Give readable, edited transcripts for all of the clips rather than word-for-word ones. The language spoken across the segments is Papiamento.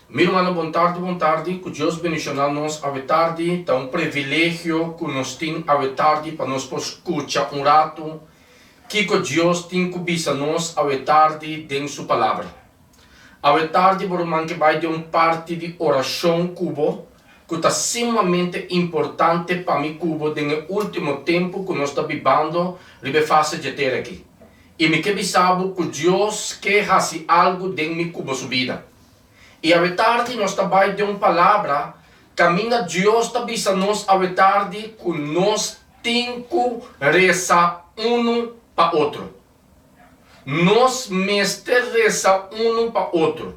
Mi rumannan bon tardi bon tardi ku Dios bendishoná nos awe tardi ta un privilegio ku nos tin awe tardi pa nos por skucha un ratu kiko Dios tin ku bisa nos awe tardi den su palabra. Awe tardi bo ruman ke bai den un parti di orashon ku bo ku ta sumamente importante pa mi ku bo den e ultimo tempu ku nos ta bibando riba e fase dje tera aki. I mi ke bisa bo ku Dios ke hasi algu den mi ku bo su bida. I awe tardi nos ta bai den un palabra kaminda Dios ta bisa nos awe tardi ku nos tin ku resa unu pa otro. Nos mester resa unu pa otro.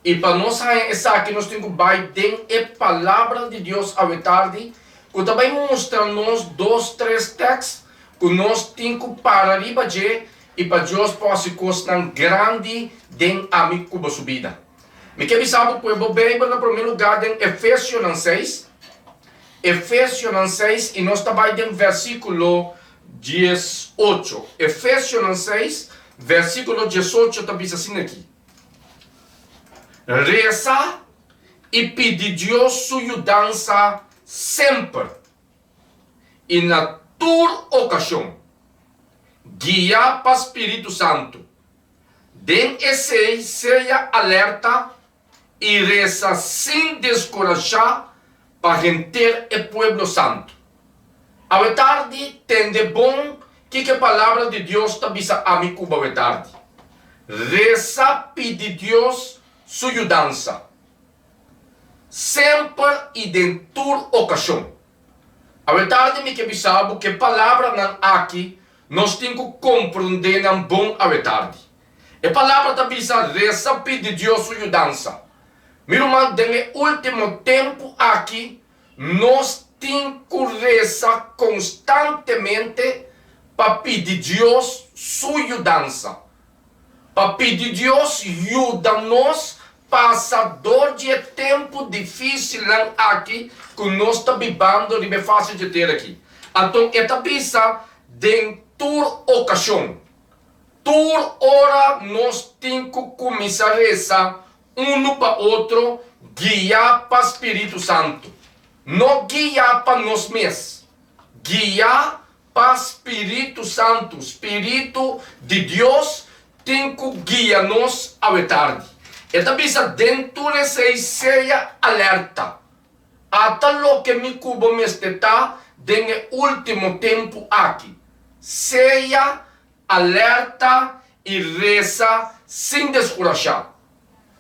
I pa nos haña esaki nos tin ku bai den e Palabra di Dios awe tardi ku ta bai mustra nos dos tres tèks ku nos tin ku para riba dje i pa Dios por hasi kosnan grandi den ami ku bo su bida. Mi ke bisa bo pue bo Beibel na promé lugá den Efesionan seis, Efesionan seis i nos ta bai den versíkulo 18. Efesionan seis, versíkulo 18 ta bisa asina aki, Resa i pidi Dios su yudansa semper i na tur okashon. Guiá pa spiritu santu. Den esei sea alerta i resa sin deskurashá pa henter e pueblo santu. Awe tardi tende bon kiko e Palabra di Dios ta bisa ami ku bo awe tardi. Resa pidi Dios su yudansa. Semper i den tur okashon. Awe tardi mi ke bisa bo ku e palabranan aki nos tin ku komprondé nan bon awe tardi. E palabra ta bisa resa pidi Dios su yudansa. Mi ruman den e último tempu aki nos tin ku resa konstantemente pa pidi Dios su yudansa. Pa pidi Dios yuda nos pasa dor di e tempu difísilnan aki ku nos ta bibando riba e fase dje tera aki. Anto e ta bisa den tur okashon, tur ora nos tin ku kuminsá resa unu pa otro guiá pa spiritu santu. No guiá pa nos mes, guiá Pa spiritu santu, spiritu di Dios tin ku guia nos awe tardi. E ta bisa den tur esei sea alerta. Ata loke mi ku bo mester ta den e último tempu aki. Sea alerta i resa sin deskurashá.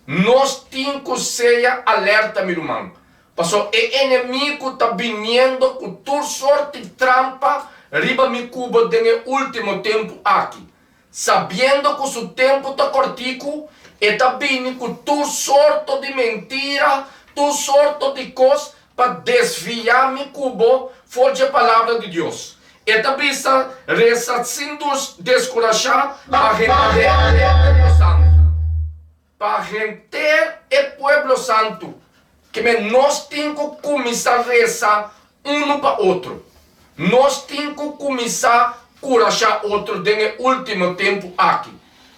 Nos tin ku sea alerta, mi ruman, paso e enemigu ta biniendo ku tur sorti trampa riba mi ku bo den e último tempu aki. Sabiendo ku su tempu ta kòrtiku, e ta bini ku tur sorto di mentira, tur sorto di kos pa desviá mi ku bo for dje Palabra di Dios. E ta bisa, Resa sin deskurashá pa henter e pueblo santu. Pa henter e pueblo santu. Keme nos tin ku kuminsá resa unu pa otro. Nos tin ku kuminsá kurashá otro den e último tempu aki.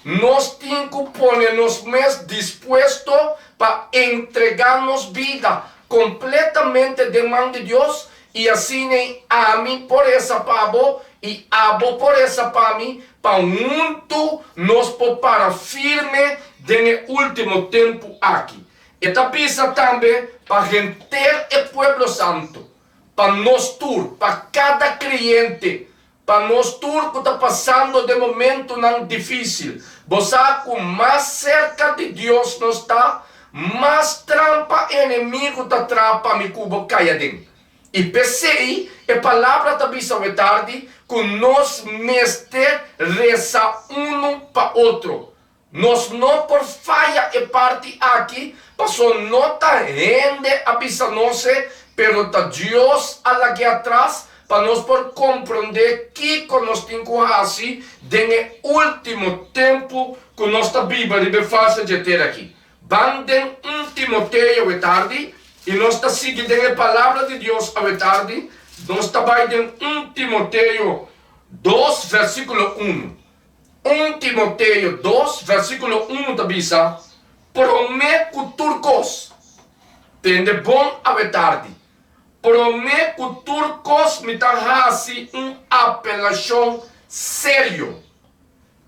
Nos tin ku pone nos mes dispuesto pa entregá nos bida kompletamente den man di Dios i asina ami por resa pa bo i abo por resa pa mi pa huntu nos por para firme den e último tempu aki. E ta bisa tambe pa henter e pueblo santu, pa nos tur, pa kada kreyente Pa nos tur ku ta pasando den momentunan difísil, bo sa ku mas serka di Dios nos ta, mas trampa enemigu ta traha pa mi ku bo kai aden. I p'esei e Palabra ta bisa awe tardi ku nos mester resa unu pa otro. Nos no por faya e parti aki paso no ta hende a bisa nos e, pero ta Dios a lag'é atras pa nos por komprondé kiko nos tin ku hasi den e último tempu ku nos ta biba riba e fase dje tera aki. Ban den un Timoteo awe tardi i nos ta sigui den e Palabra di Dios awe tardi. Nos ta bai den un Timoteo dos versíkulo unu. Un Timoteo dos, versíkulo unu ta bisa, Promé ku tur kos. kos, tende bon awe tardi, promé ku tur kos mi ta hasi un apelashon serio.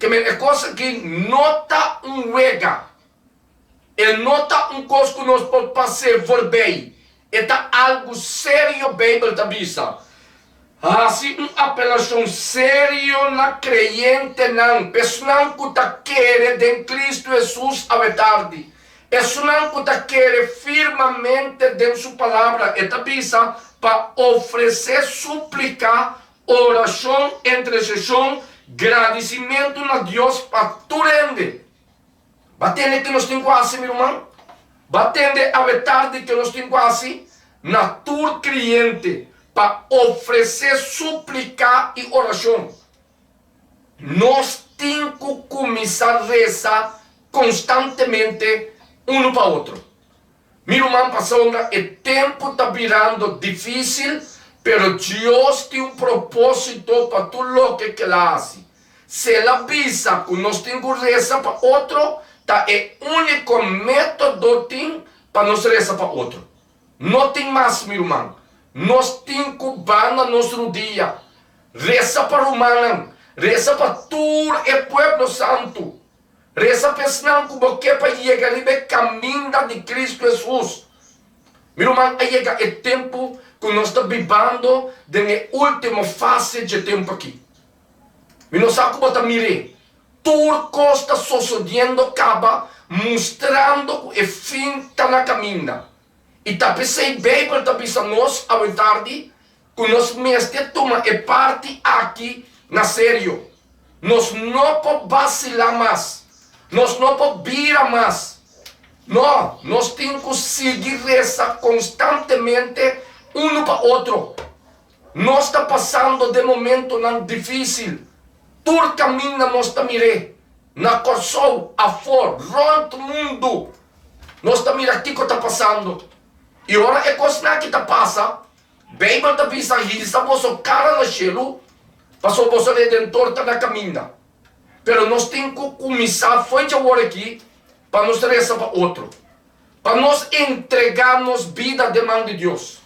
Ke men e kos aki no ta un wega. E no ta un kos ku nos por pas'é voorbij. E ta algu serio Beibel ta bisa. Hasi un apelashon serio na kreyentenan, p'esnan ku ta kere den Kristu Hesus awe tardi, esnan ku ta kere firmamente den su Palabra, e ta bisa, pa ofresé súplika, orashon, interseshon, gradisimentu na Dios pa tur hende. Ba tende ke nos tin ku hasi, mi ruman? Ba tende awe tardi ke nos tin ku hasi? Na tur kriente pa ofresé supliká i orashon. Nos tin ku kuminsá resa konstantemente unu pa otro. Mi ruman pasobra e tempu ta birando difísil, pero Dios tin un propósito pa tur loke ke el a hasi. Si el a bisa ku nos tin ku resa pa otro, ta e úniko método tin pa nos resa pa otro. No tin mas, mi ruman. Nos tin ku ba na nos rudia, resa pa rumannan, resa pa tur e pueblo santu. Resa pa esnan ku bo ke pa yega riba e kaminda di Kristu Hesus. Mi ruman, a yega e tempu ku nos ta bibando den e último fase dje tempu aki. Mi no sa ku bo ta mir'é. Tur kos ta sosodiendo kaba, mustrando ku e fin ta na kaminda. I ta p'esei Beibel ta bisa nos awentardi ku nos mester tuma e parti aki na serio. Nos no por basilá mas. Nos no por bira mas. No, nos tin ku sigui resa konstantemente unu pa otro. Nos ta pasando den momentonan difísil. Tur kaminda nos ta mir'é, na Kòrsou, afó, rònt mundu, nos ta mira kiko ta pasando. I ora e kosnan aki ta pasa, Beibel ta bisa, Hisa boso kara na shelu, pasobra boso Redentor ta na kaminda. Pero nos tin ku kuminsá fo'i djawor aki pa nos resa pa otro, pa nos entregá nos bida den man di Dios,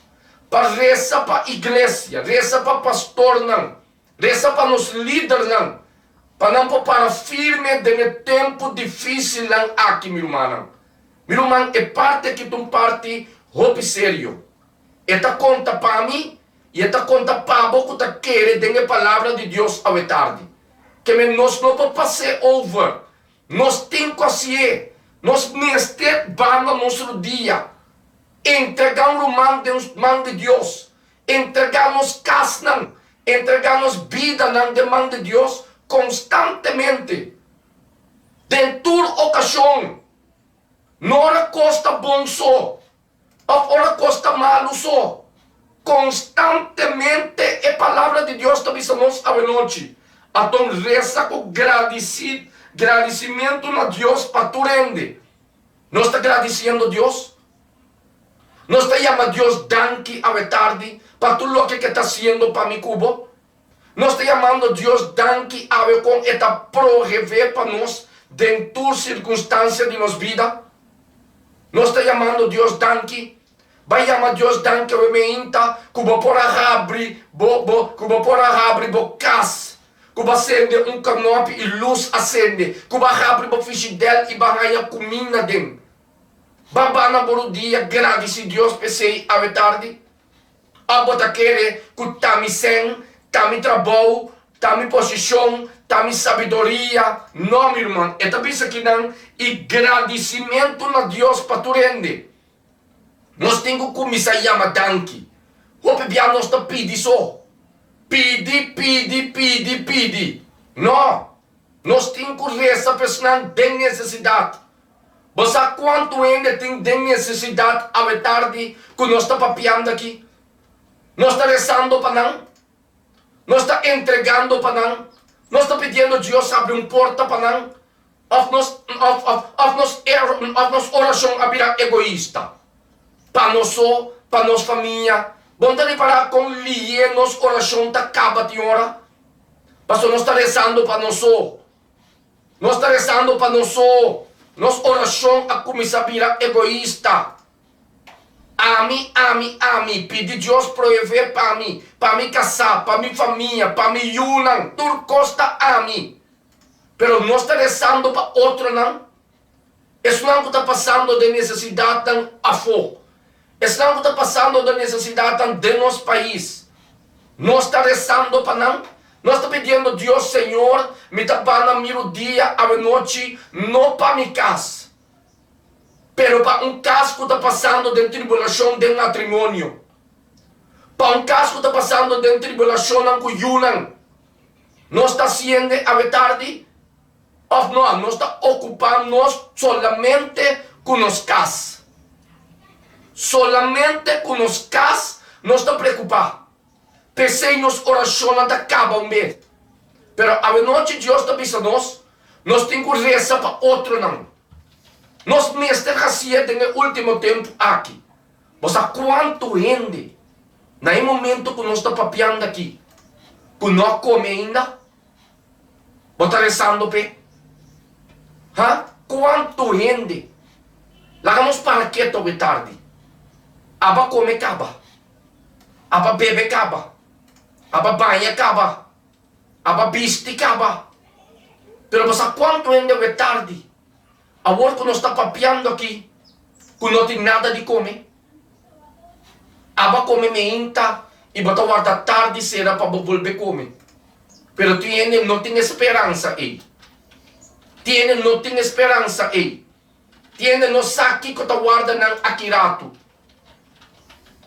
pa resa pa iglesia, resa pa pastornan, resa pa nos lidernan, pa nan por para firme den e tempu difísilnan aki, mi rumannan. Mi ruman, e parti aki ta un parti hopi serio. E ta konta pa mi i e ta konta pa bo ku ta kere den e Palabra di Dios awe tardi. Keme nos no por pas'é over. Nos tin ku hasié. Nos mester banda nos rudia, entregá un ruman den man di Dios, entregá nos kasnan, entregá nos bidanan den man di Dios konstantemente, den tur okashon. No ora kos ta bon so òf ora kos ta malu so. Konstantemente e Palabra di Dios ta bisa nos awenochi, Aton resa ku gradisi gradisimentu na Dios pa tur hende. Nos ta gradisiendo Dios? Nos ta yama Dios danki awe tardi pa tur loke ke ta hasiendo pa mi ku bo? Nos ta yamando Dios danki awe kon e ta proheve pa nos den tur sirkunstansia di nos bida? Nos ta yamando Dios danki? Bai yama Dios danki awe meinta ku bo por a habri bo bo ku bo por a habri bo kas, ku bo a sende un kanopi i lus a sende, ku bo a habri bo fishidèl i bo a haña kuminda den. Ba ba na bo rudia gradisi Dios p'esei awe tardi. Òf bo ta kere ku ta mi sèn, ta mi trabou, ta mi posishon, ta mi sabiduria? No, mi ruman. E ta bisa kinan i gradisimentu na Dios pa tur hende. Nos tin ku kuminsá yama danki. Hopi bia nos ta pidi so. Pidi, pidi, pidi, pidi. No! Nos tin ku resa pa esnan den nesesidat. Bo sa kuantu hende tin den nesesidat awe tardi ku nos ta papiando aki? Nos ta resando pa nan? Nos ta entregando pa nan? Nos ta pidiendo Dios habri un porta pa nan? Òf nos òf òf òf nos òf nos orashon a bira egoista? Pa nos so, pa nos famia? Bo no ta ripará kon lié nos orashon ta kaba tin ora? Pasobra nos ta resando pa nos so. Nos ta rezando pa nos so. Nos orashon a kuminsá bira egoista. Ami, ami, ami, pidi Dios proveé pa mi, pa mi kasá, pa mi famia, pa mi yunan, tur kos ta ami. Pero nos ta rezando pa otronan? Esnan ku ta pasando den nesesidatnan afó, esnan ku ta pasando den nesesidatnan den nos pais, nos ta rezando pa nan? Nos ta pidiendo Dios, Señor, mi ta ba na mi rudia awenochi no pa mi kas, pero pa un kas ku ta pasando den tribulashon den matrimonio, pa un kas ku ta pasando den tribulashonnan ku yunan. Nos ta hasiende awe tardi? Òf no, nos ta okupá nos solamente ku nos kas. Solamente ku nos kas nos ta preokupá. P'esei nos orashonnan ta kaba un bes. Pero awenochi Dios ta bisa nos, nos tin ku resa pa otronan. Nos mester hasié den e último tempu aki. Bo sa kuantu hende na e momento ku nos ta papiando aki ku no a kome ainda? Bo ta rezando p'e? Ha? Kuantu hende? Laga nos para ketu awe tardi. Aba kome kaba. Aba bebe kaba. Aba baña kaba. Aba bisti kaba. Pero bo sa kuantu hende awe tardi, awor ku nos ta papiando aki, ku no tin nada di kome? Aba kome meinta i bo ta warda tardi sera pa bo bolbe kome. Pero tin hende no tin e speransa ei. Tin hende no tin e speransa ei. Tin hende no sa kiko ta warda nan aki ratu.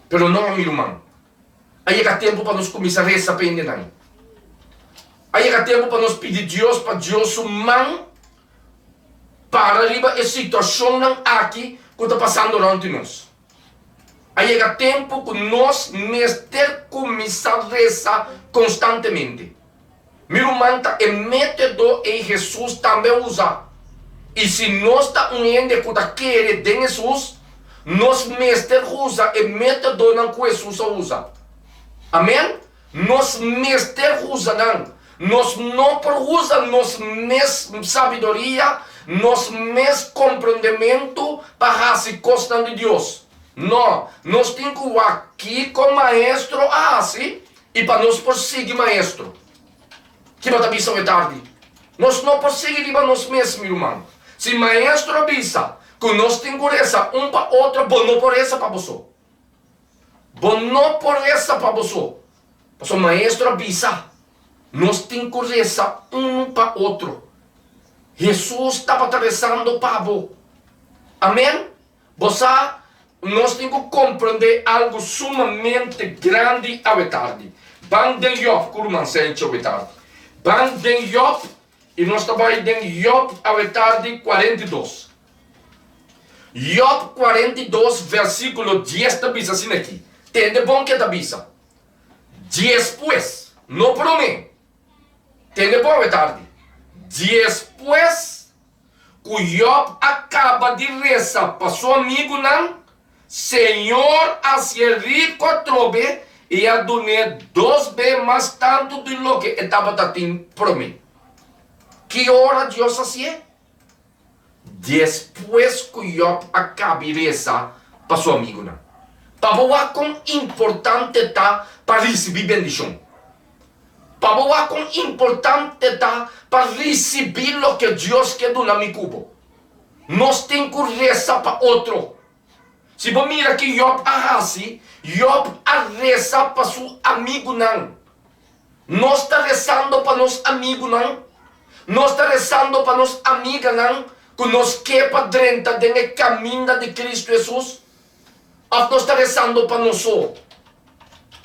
Pero no, mi ruman. A yega tempu pa nos kuminsá resa pa hendenan. A yega tempu pa nos pidi Dios pa Dios su man para riba e situashonnan aki ku ta pasando rònt di nos. A yega tempu ku nos mester kuminsá resa konstantemente. Mi ruman, ta e método ei Hesus tambe a usa. I si nos ta un hende ku ta kere den Hesus, nos mester usa e métodonan ku Hesus a usa. Amèn? Nos mester usa nan. Nos no por usa nos mes sabiduria, nos mes komprondementu pa hasi kosnan di Dios. No, nos tin ku wak kiko Maestro a hasi i pa nos por sigui Maestro. Ki bo ta bisa awe tardi? Nos no por sigui riba nos mes, mi ruman. Si Maestro a bisa ku nos tin ku resa un pa otro, bo no por resa pa bo so. Bo no por resa pa bo so, pasobra Maestro a bisa, nos tin ku resa unu pa otro. Hesus tabata resando pa bo. Amen? Bo sa, nos tin ku komprendé algu sumamente grandi awe tardi. Ban den Job ku ruman Sencho awe tardi. Ban den Job i nos ta bai den Job awe tardi 42. Job 42 versíkulo 10 ta bisa asina aki. Tende bon ke ta bisa. Despues, no promé. Tende bon awe tardi. Despues ku Job a kaba di resa pa su amigunan, Señor a hasié riku atrobe i a dun'é dos be mas tantu di loke e tabata tin promé. Ki ora Dios hasié? Despues ku Yòb a kabi resa pa su amigunan. Pa bo wak kon importante ta pa risibí bendishon. Pa bo wak kon importante ta pa risibí loke Dios ke duna mi ku bo. Nos tin ku resa pa otro. Si bo mira ki Yòb a hasi, Yòb a resa pa su amigunan. Nos ta rezando pa nos amigunan, nos ta rezando pa nos amiganan ku nos ke pa drenta den e kaminda di Kristu Hesus? Òf nos ta rezando pa nos so,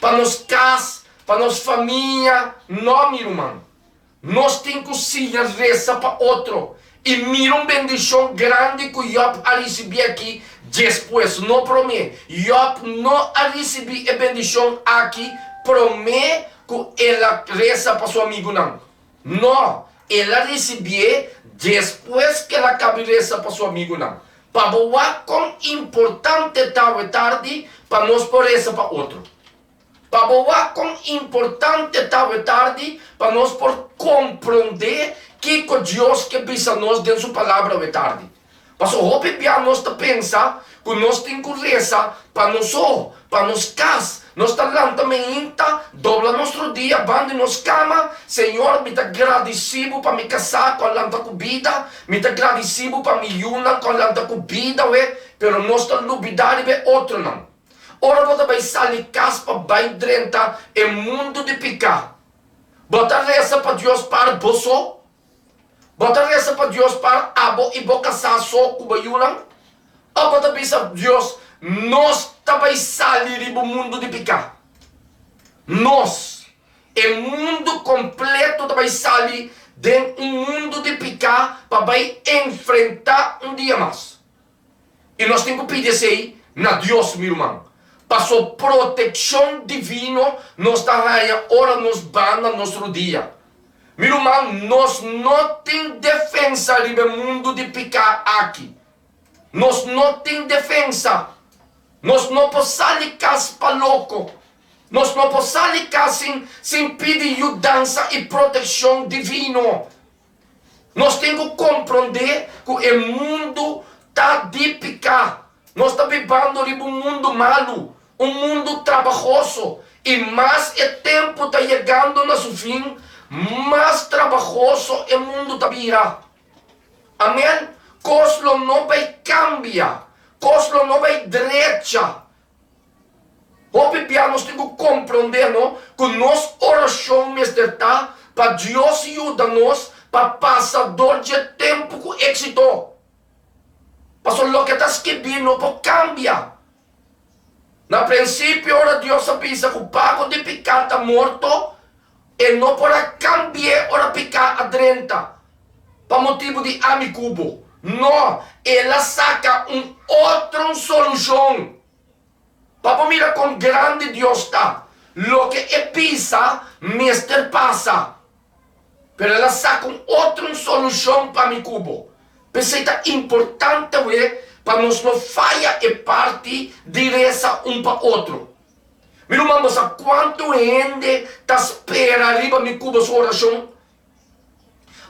pa nos kas, pa nos famia? No, mi ruman. Nos tin ku siña resa pa otro i mira un bendishon grandi ku Yòb a risibí aki despues, no promé. Yòb no a risibí e bendishon aki promé ku el a resa pa su amigunan. No, el a risibié despues ku el a kabi resa pa su amigunan. Pa bo wak kon importante ta awe tardi pa nos por resa pa otro. Pa bo wak kon importante ta awe tardi pa nos por komprondé kiko Dios ke bisa nos den su Palabra awe tardi. Pasobra hopi bia nos ta pensa ku nos tin ku resa pa nos so, pa nos kas. Nos ta lanta meinta, dobla nos rodia ban di nos kama, Señor, mi ta gradisí bo pa mi kasá ku a lanta ku bida, mi ta gradisí bo pa mi yunan ku a lanta ku bida we, pero nos ta lubidá riba e otronan. Ora bo ta bai sali kas pa bai drenta e mundu di piká, bo ta resa pa Dios par bo so? Bo ta resa pa Dios pa abo i bo kasá so ku bo yunan? Òf bo ta bisa Dios, Nos ta bai sali riba un mundu di piká. Nos, e mundu kompleto ta bai sali den un mundu di piká pa bai enfrentá un dia mas. I nos tin ku pidi esei na Dios, mi ruman. Paso protekshon divino nos ta haña ora nos banda nos rudia. Mi ruman, nos no tin defensa riba e mundu di piká aki. Nos no tin defensa. Nos no por sali kas pa loko. Nos no por sali kas sin sin pidi yudansa i protekshon divino. Nos tin ku komprondé ku e mundu ta di piká. Nos ta bibando riba un mundu malu, un mundu trabahoso, i mas e tempu ta yegando na su fin, mas trabahoso e mundu ta bira. Amèn. Kos lo no bai kambia. Kos lo no bai drecha. Hopi bia nos tin ku komprondé no ku nos orashon mester ta pa Dios yuda nos pa pasa dor dje tempu ku éksito. Pasobra loke ta skibí no por kambia. Na prinsipio ora Dios a bisa ku pago di piká ta morto, e no por a kambi'é ora piká a drenta pa motibu di ami ku bo. No, el a saka un otro solushon. Pa bo mira kon grandi Dios ta, loke e bisa mester pasa. Pero el a saka un otro un solushon pa mi ku bo. P'esei ta importante awe pa nos no faya e parti di resa un pa otro. Mi ruman, bo sa kuantu hende ta spera riba mi ku bo su orashon?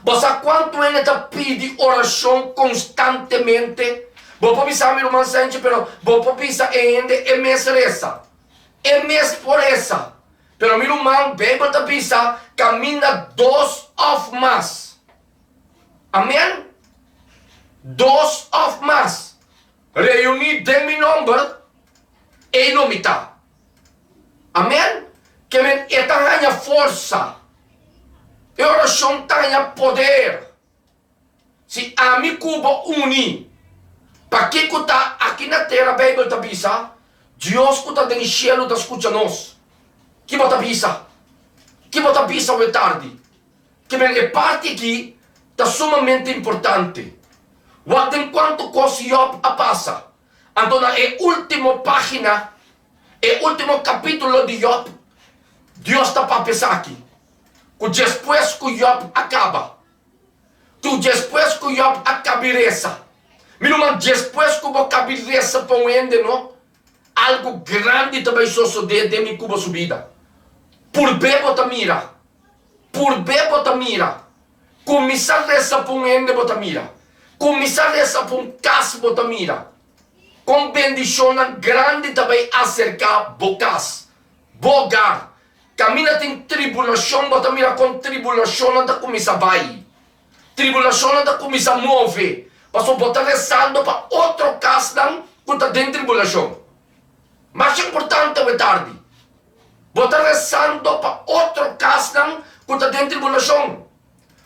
Bo sa kuantu hende ta pidi orashon konstantemente? Bo por bisa mi, Ruman Senchi, pero bo por bisa e hende e mes resa. E mes por resa. Pero mi ruman, Beibel ta bisa kaminda dos òf mas. Amen? Dos òf mas reuní den mi nòmber, ei lo mi ta. Amen? Ke men e ta haña forsa. E orashon ta haña poder. Si ami ku bo uni, pakiko ta aki na tera Beibel ta bisa, Dios ku ta den shelu ta skucha nos. Ki bo ta bisa? Ki bo ta bisa awe tardi? Ke men e parti aki ta sumamente importante. Wak den kuantu kos Yòb a pasa. Anto na e último página, e último kapítulo di Yòb, Dios ta papia esaki, ku despues ku Yòb a kaba, ku despues ku Yòb a kabi resa, mi ruman, despues ku bo kabi resa pa un hende no, algu grandi ta bai sosodé den mi ku bo su bida. Purbé bo ta mira, purbé bo ta mira, kuminsá resa pa un hende bo ta mira, kuminsá resa pa un kas bo ta mira, kon bendishonnan grandi ta bai aserká bo kas, bo hogar. Kaminda tin tribulashon bo ta mira kon tribulashonnan ta kuminsá bai. Tribulashonnan ta kuminsá move, pasobra bo ta resando pa otro kasnan ku ta den tribulashon. Masha importante awe tardi, bo ta resando pa otro kasnan ku ta den tribulashon.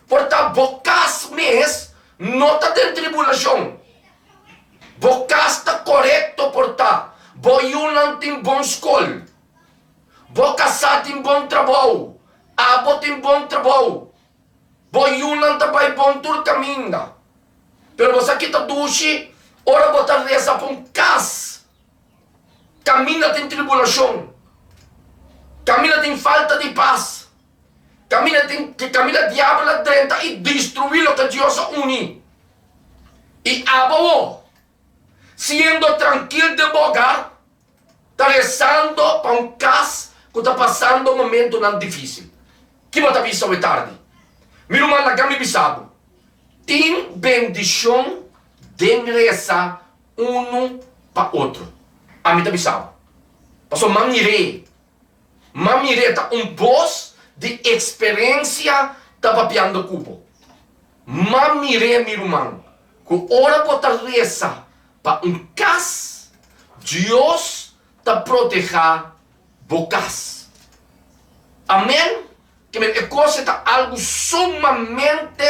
Por ta bo kas mes no ta den tribulashon. Bo kas ta korekto por ta, bo yunan tin bon skol, bo kasá tin bon trabou, abo tin bon trabou, bo yunan ta bai bon tur kaminda. Pero bo sa ki ta dushi ora bo ta resa pa un kas kaminda tin tribulashon, kaminda tin falta di pas. Kaminda tin ki kaminda diabel a drenta i destruí loke Dios a uni. I abo wo, siendo trankil den bo hogar, ta rezando pa un kas ku ta pasando momentunan difísil. Ki bo ta bisa awe tardi? Mi ruman, laga mi bisa bo, tin bendishon. den resa unu pa otro. Ami ta bisa bo, pasobra m'a mir'é, m'a mir'é ta un bos di eksperensia ta papiando ku bo. M'a mir'é, mi ruman, ku ora bo ta resa pa un kas, Dios ta protehá bo kas. Amèn! Ke men e kos e ta algu sumamente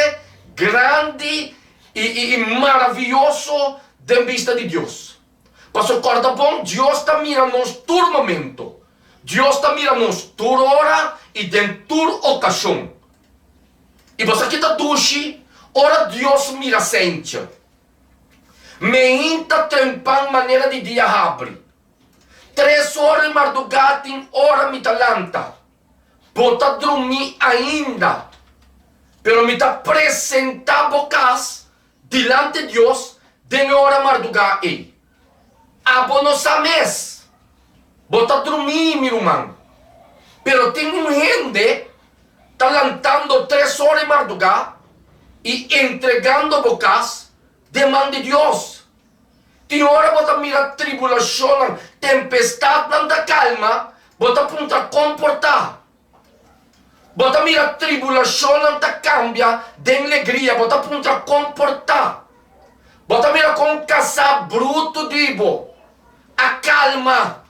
grandi i i maravioso den bista di Dios. Pasobra kòrda bon, Dios ta mira nos tur momento. Dios ta mira nos tur ora i den tur okashon. I bo sa ki ta dushi ora Dios mira sentje. Meinta trempan manera di dia habri. Tres ora di mardugá tin ora mi ta lanta. Bo ta drumí ainda, pero mi ta presentá bo kas dilanti Dios den e ora mardugá ei. Abo no sa mes. Bo ta drumí, mi ruman. Pero tin un hende ta lantando tres ora di mardugá i entregando bo kas den man di Dios. Tin ora bo ta mira tribulashonnan, tempestatnan ta kalma, bo ta puntra kon por ta. Bo ta mira tribulashonnan ta kambia den legria, bo ta puntra kon por ta. Bo ta mira kon kasá brutu di bo a kalma.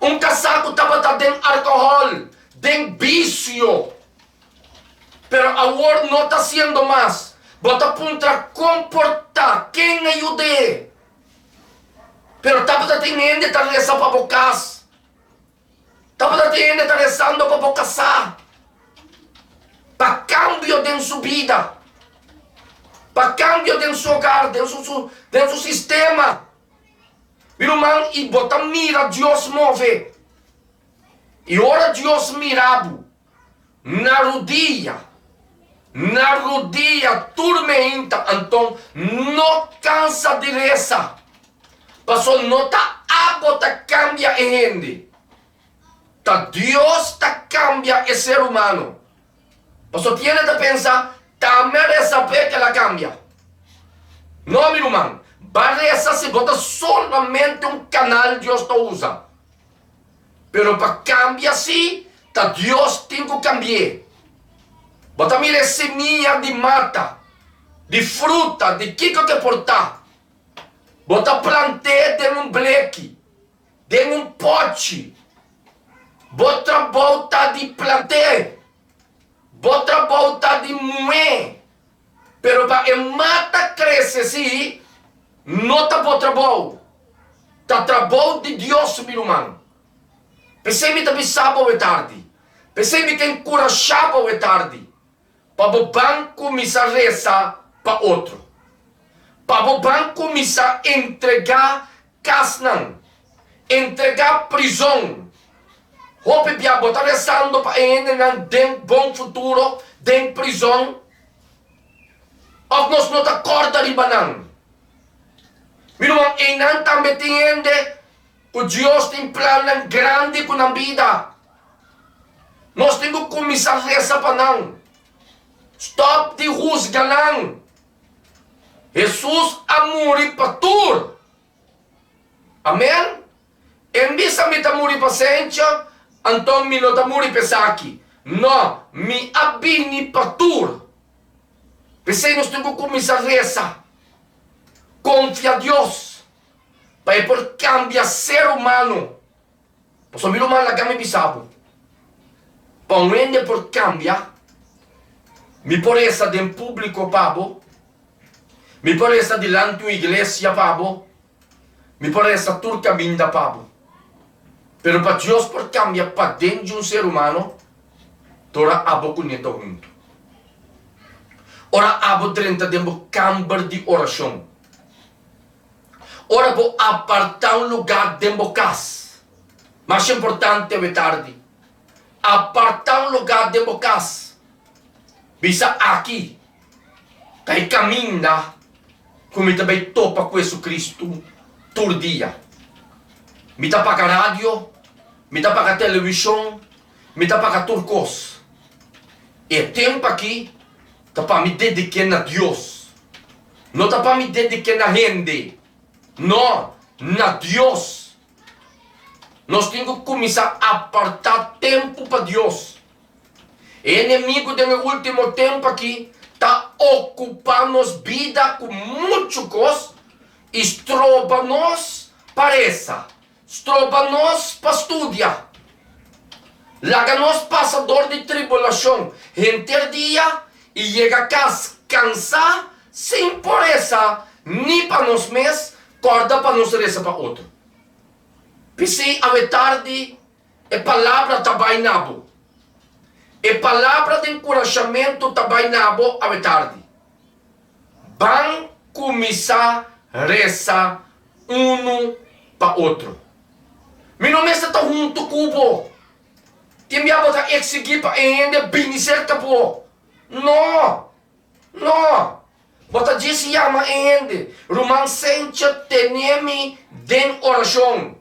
Un kasá ku tabata den alkohòl, den bisio, pero awor no ta hasiendo mas. Bo ta puntra kon por ta, ken a yud'é? Pero tabata tin hende ta resa pa bo kas. Tabata tin hende ta resando pa bo kasá, pa kambio den su bida, pa kambio den su hogar, den su den su sistema. Mi ruman, i bo ta mira Dios move. I ora Dios mira bo na rudia, na rudia tur meinta, anton no kansa di resa, pasobra no ta abo ta kambia e hende, ta Dios ta kambia e ser humano. Pasobra tin hende ta pensa, Ta mi a resa p'e ke la kambia. No, mi ruman, ba resa si bo ta solamente un kanal Dios ta usa. Pero pa kambia si, ta Dios tin ku kambi'é. Bo ta mira e simia di mata, di fruta, di kiko ke por ta. Bo ta plant'é den un bleki, den un pòchi. Bo trabou ta di plant'é. Bo trabou ta di muhé, pero pa e mata krese si, no ta bo trabou. Ta trabou di Dios, mi ruman. P'esei mi ta bisa bo awe tardi, p'esei mi ta enkurashá bo awe tardi, pa bo ban kuminsá resa pa otro. Pa bo ban kuminsá entregá kasnan, entregá prizon. Hopi bia bo ta rezando pa e hendenan den bon futuro den prizon? Of nos no ta kòrda riba nan? Mi ruman, einan tambe tin hende ku Dios tin plannan grandi ku nan bida. Nos tin ku kuminsá resa pa nan. Stòp di husga nan. Hesus a muri pa tur. Amen. En bisa mi ta muri pa sencha, anto mi no ta muri pa esaki. No, mi a bini pa tur. P'esei nos tin ku kuminsá resa, konfia Dios pa e por kambia ser humano. Pasobra mi ruman laga mi bisa bo, pa un hende por kambia, mi por resa den públiko pa bo, mi por resa dilanti un iglesia pa bo, mi por resa tur kaminda pa bo. Pero pa Dios por kambia paden di un ser humano, ta ora abo ku ne ta huntu. Ora abo drenta den bo kamber di orashon. Ora bo apartá un lugá den bo kas. Masha importante awe tardi. Apartá un lugá den bo kas. Bisa aki ta e kaminda ku mi ta bai topa ku Hesukristu tur dia. Mi ta paga radio, mi ta paga televishon, mi ta paga tur kos. E tempu aki ta pa mi dedik'é na Dios. No ta pa mi dediké na hende. No, na Dios. Nos tin ku kuminsá apartá tempu pa Dios. E enemigu den e último tempu akí ta okupá nos bida ku muchu kos i stroba nos pa resa, stroba nos pa studia. Laga nos pasa dor di tribulashon henter dia i yega kas kansá sin por resa ni pa nos mes, kòrda pa nos resa pa otro. P'esei awe tardi e palabra ta bai na bo. E palabra di enkurashamentu ta bai na bo awe tardi. Ban kuminsá resa unu pa otro. Mi no mester ta huntu ku bo. Tin bia bo ta eksigí pa e hende bini serka bo. No! No! Bo ta djis yama e hende, Ruman Sencha tene mi den orashon.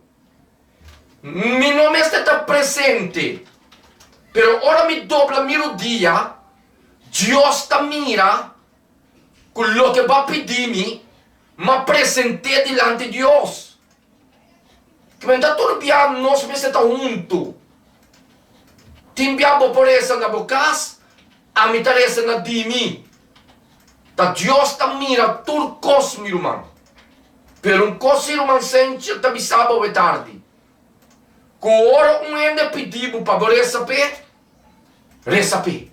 Mi no mester ta presente, pero ora mi dobla mi rudia, Dios ta mira ku loke bo a pidi mi, m'a present'é dilanti Dios. Kimen ta tur bia nos mester ta huntu. Tin bia bo por resa na bo kas, ami ta resa na di mi. Ta Dios ta mira tur kos, mi ruman. Pero un kos si ruman Senchel ta bisa bo awe tardi, ku ora un hende pidi bo pa bo resa p'e, resa p'e.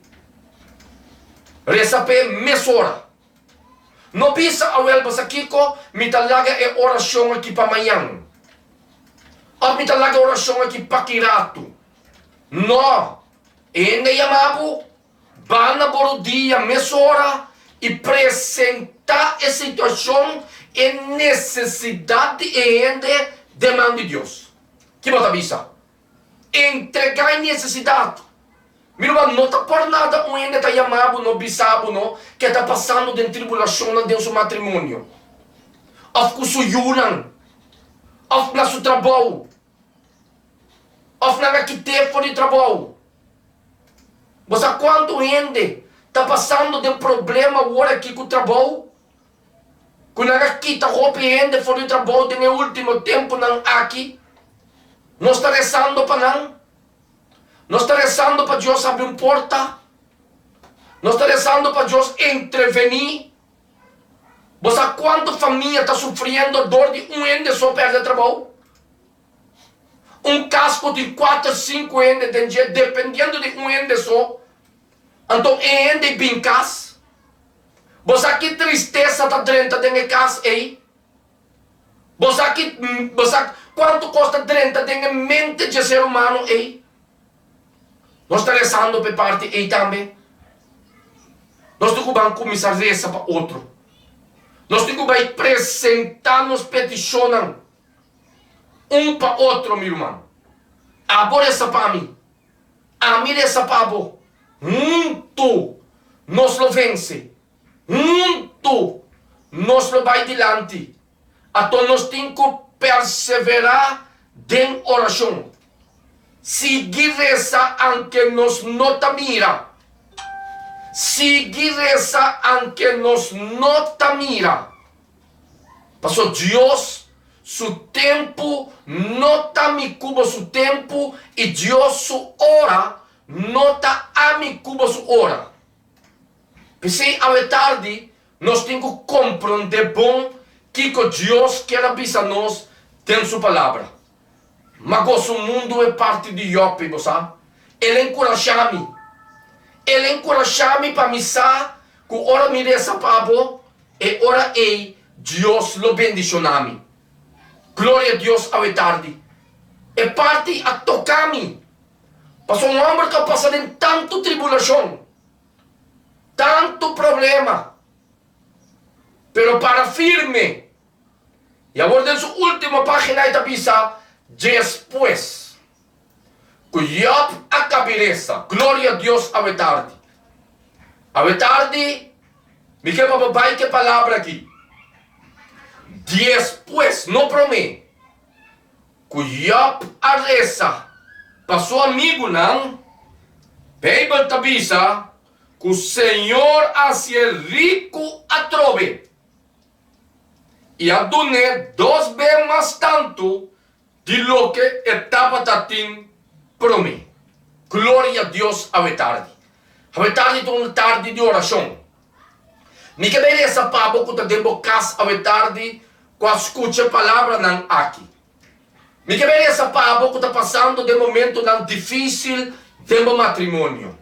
Resa p'e mesora. No bisa awel bo sa kiko, mi ta laga e orashon aki pa mañan. Òf mi ta laga e orashon aki pa ki ratu. No! E hende yama bo, ba na bo rudia mesora i presentá e situashon, e nesesidat di e hende den man di Dios. Ki bo ta bisa? Entregá e nesesidat. Mi ruman, no ta por nada un hende ta yama bo no bisa bo no ke ta pasando den tribulashonnan den su matrimonio, òf ku su yunan, òf na su trabou, òf nan a kit'é for di trabou. Bo sa kuantu hende ta pasando den problema awor aki ku trabou? Ku nan a kita hopi hende for di trabou den e último tempunan aki? Nos ta rezando pa nan? Nos ta rezando pa Dios habri un porta? Nos ta rezando pa Dios entrevení? Bo sa kuantu famia ta sufriendo dor di un hende so pèrdè trabou? Un kas ku tin kuater, sinku hende den dje dependiendo di un hende so, anto e hende bin kas. Bo sa ki tristesa ta drenta den e kas ei? Bo sa ki, bo sa kuantu kos ta drenta den e mente dje ser humano ei? Nos ta rezando pa e parti ei tambe. Nos tin ku ban kuminsá resa pa otro. Nos tin ku bai presentá nos petishonnan un pa otro, mi ruman. Abo resa pa mi, ami resa pa bo. Huntu nos lo vense. Huntu nos lo bai dilanti. Ato nos tin ku perseverá den orashon. Sigui resa anke nos no ta mira. Sigui resa anke nos no ta mira. Paso Dios su tempu no ta mi ku bo su tempu i Dios su ora no ta ami ku bo su ora. P'esei awe tardi nos tin ku komprondé bon kiko Dios kier a bisa nos den su Palabra. Ma goso mundu e parti di Job, bo sa. El a enkurashá mi. El a enkurashá mi pa mi sa ku ora mi resa pa bo, e ora ei Dios lo bendishoná mi. Gloria Dios awe tardi. E parti a toká mi. Pasobra un hòmber ku a pasa den tantu tribulashon, tantu problema, pero para firme. I awor den su último página e ta bisa, Despues ku Job a kabi resa, Gloria Dios awe tardi. Awe tardi mi ke pa bo bai ku e palabra aki, Despues, no promé, ku Job a resa pa su amigunan, Beibel ta bisa ku Señor a hasié riku atrobe. I a dun'é dos be mas tantu di loke e tabata tin promé. Gloria Dios awe tardi. Awe tardi ta un tardi di orashon. Mi ke bai resa pa bo ku ta den bo kas awe tardi ku a skucha e palabranan aki. Mi ke bai resa pa bo ku ta pasando den momentunan difísil den bo matrimonio.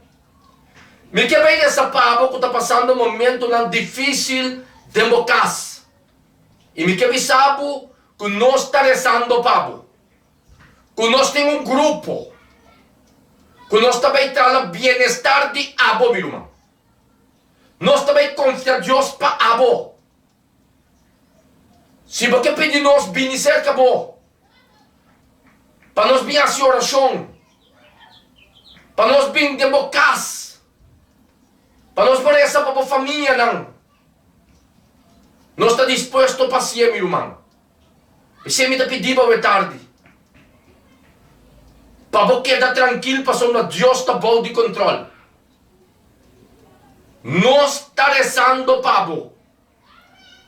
Mi ke bai resa pa bo ku ta pasando momentunan difísil den bo kas. I mi ke bisa bo ku nos ta resando pa bo, ku nos tin un grupo ku nos ta bai traha na bienestar di abo, mi ruman. Nos ta bai konfia Dios pa abo. Si bo ke pidi nos bini serka bo pa nos bin hasi orashon, pa nos bin den bo kas, pa nos por resa pa bo famianan, nos ta dispuesto pa hasié, mi ruman. P'esei mi ta pidi bo awe tardi pa bo keda trankil pasobra Dios ta bou di kontrol. Nos ta rezando pa bo.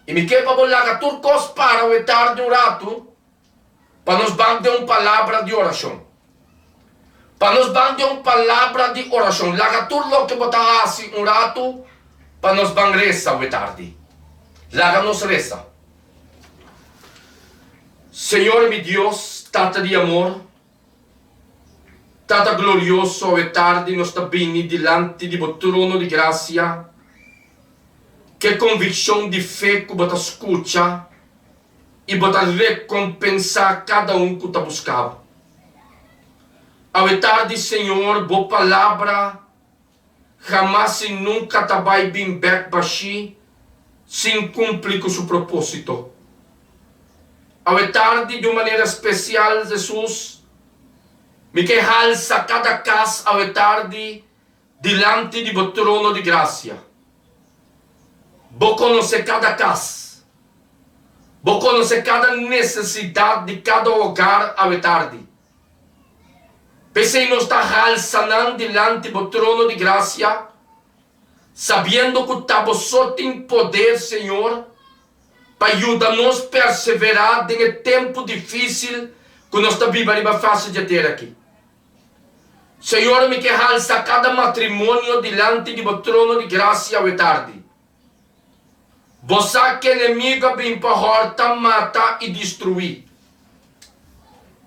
I mi ke pa bo laga tur kos para awe tardi un ratu pa nos ban den un palabra di orashon. Pa nos ban den un palabra di orashon. Laga tur loke bo ta hasi un ratu pa nos ban resa awe tardi. Laga nos resa. Señor mi Dios, Tata di amor, Tata Glorioso, awe tardi nos ta bini dilanti di bo trono di grasia ke konvikshon di fe ku bo ta skucha i bo ta rekompensá kada un ku ta buska bo. Awe tardi, Señor, bo palabra Hamas i nunka ta bai bin bek bashí sin kumpli ku su propósito. Awe tardi di un manera spesial, Hesus, mi ke halsa kada kas awe tardi dilanti di bo trono di grasia. Bo konosé kada kas. Bo konosé kada nesesidat di kada hogar awe tardi. P'esei nos ta halsa nan dilanti bo trono di grasia, sabiendo ku ta bo so tin poder, Señor, pa yuda nos perseverá den e tempu difísil ku nos ta biba riba fase dje tera aki. Señor, mi ke halsa kada matrimonio dilanti di bo trono di grasia awe tardi. Bo sa ku enemigu a bin pa hòrta, mata i destruí.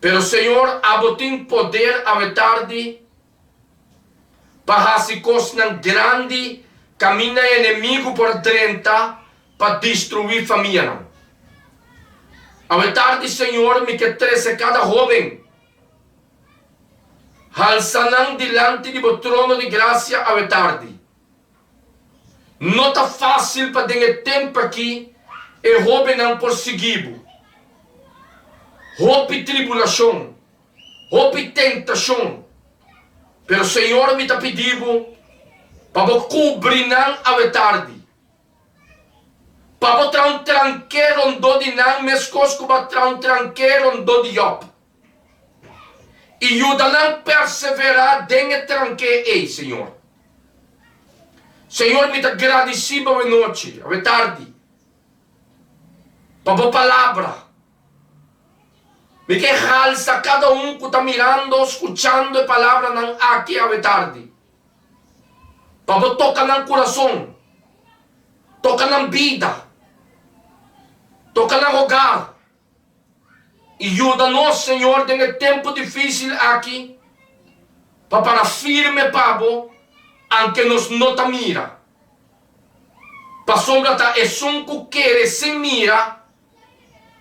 Pero Señor, abo tin poder awe tardi pa hasi kosnan grandi kaminda e enemigu por a drenta pa destruí famianan. Awe tardi, Señor, mi ke trese kada hóben, halsa nan dilanti di bo trono di grasia awe tardi. No ta fásil pa den e tempu akí e hóbennan por sigui bo. Hopi tribulashon, hopi tentashon, pero Señor mi ta pidi bo pa bo kubri nan awe tardi, pa bo traha un tranké rondó di nan meskos ku bo a traha un tranké rondó di Jòb, i yuda nan perseverá den e tranké ei, Señor. Señor, mi ta gradisí bo awe nochi, awe tardi, pa bo palabra. Mi ke halsa kada un ku ta mirando, skuchando e palabranan aki awe tardi, pa bo toka nan kurason, toka nan bida, toka nan hogar. I yuda nos, Señor, den e tempu difísil aki pa para firme pa Bo, anke nos no ta mira. Pasobra ta esun ku kere sin mira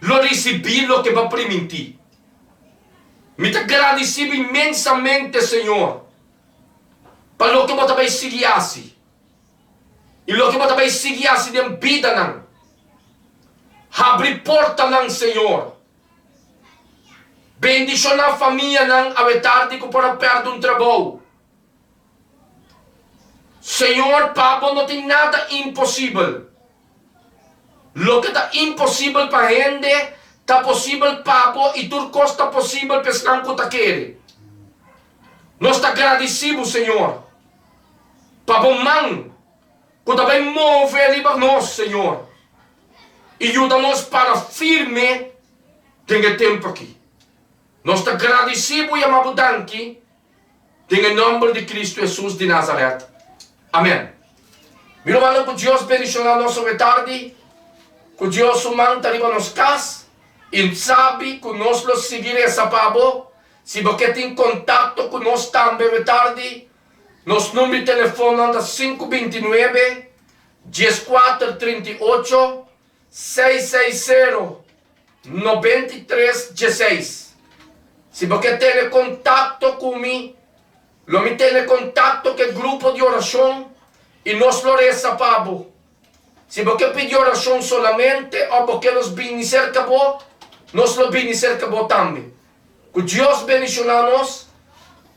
lo risibí loke Bo a primintí. Mi ta gradisí Bo inmensamente, Señor, pa loke Bo ta bai sigui hasi. I loke bo ta bai sigui hasi den bidanan. Habri portanan, Señor. Bendishoná famianan awe tardi ku por a pèrdè un trabou. Señor, pa bo no tin nada imposibel. Loke ta imposibel pa hende, ta posibel pa bo i tur kos ta posibel pa esnan ku ta kere. Nos ta gradisí bo, Señor. Pa bo man ku ta bai move riba nos, Señor. i yuda nos para firme den e tempu aki. Nos ta gradisí bo i ama bo danki den e nòmber di Kristu Hesus di Nazaret. Amèn. Mi rumannan ku Dios bendishoná nos awe tardi, ku Dios su man ta riba nos kas i sabi ku nos lo sigui resa pa bo. Si bo ke tin kontakto ku nos tambe awe tardi, nos number di telefonnan ta 529 14 38 660 93 16. Si bo ke tene kontakto ku mi, lo mi tene kontakto ku e grupo di orashon i nos lo resa pa bo. Si bo ke pidi orashon solamente òf bo ke nos bini serka bo, nos lo bini serka bo tambe. Ku Dios bendishoná nos.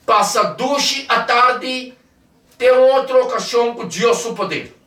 Pasa dushi atardi te un otro okashon ku Dios su poder.